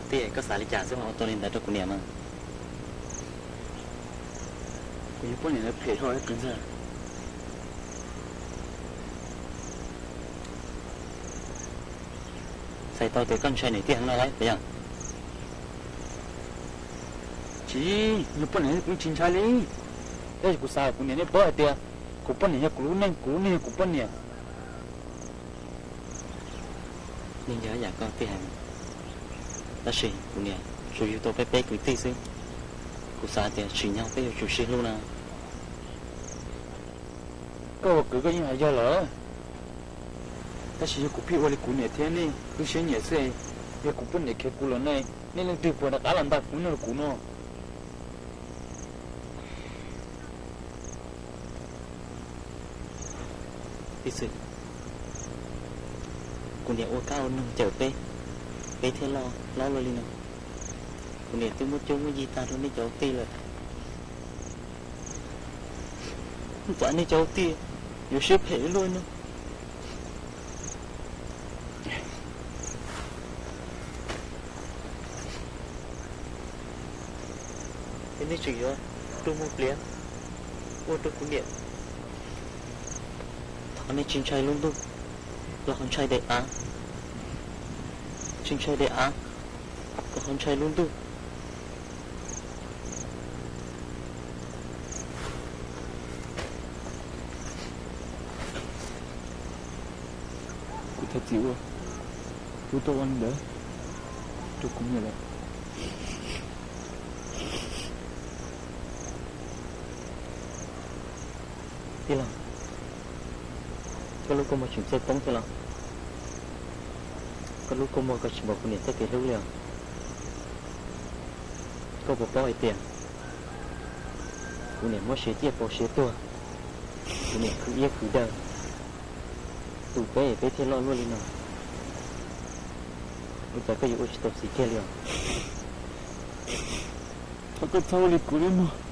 Tiag, koj xav li cas xwb ho ua tau li ntawd rau kuv niam mas? Kuv yog poj niam phem dhau kawg ntag. Txhais tau tias koj ntshai niam tij heev no lawm puas yog? Tsis, yog poj niam kuv tsis ntshai li. Tab sis kuv xav kom kuv niam nej paub hais tias kuv poj niam yog kuv lub neej, kuv lub neej yog kuv poj niam. Yeej yog yam koj tiag, tab sis kuv niam tsuas yug tau peb peb kwv tij xwb. Kuv xav tias tsim nyog peb yuav tsum sib hlub na. Koj ua kwv koj yeej hais yog lawm, tab sis yog kuv pheej ua li kuv niam thiab nej lub siab nyiam xwb, yog kuv poj niam khiav kuv los ne, nej leej twg puas rov qab los nta kuv noj kuv no? Piv xwm, kuv niam ua kab ua noog cawm peb, peb thiaj loj hlob luaj li no. Kuv niam twb muab cuab muab yig tag rau nej cov tij lawm. Ua cas nej cov tij yuav siab phem luaj no? Es nej tseem yuav rua muag pliav ua rau kuv niam. Thov nej tsis ntshai lub ntuj los ho ntshai daim av, tsis ntshai daim av los ho ntshai lub ntuj. Kuv thov txim uas kuv tau ua li ntawd rau kuv niam lawm. Tij laug, koj lub kua muag tseem txawj poob thiab los? Koj lub kua muag koj tsis npaum kuv niam txoj kev hlub li os. Koj puas paub hais tias kuv niam muab siav ciaj pauv siav tuag, kuv niam khwv iab khwv daw, tu peb peb thiaj loj luaj li no. Ua cas koj yuav ua tsis tau txiv kiag li os? Thov koj txhob ua li kuv li mog.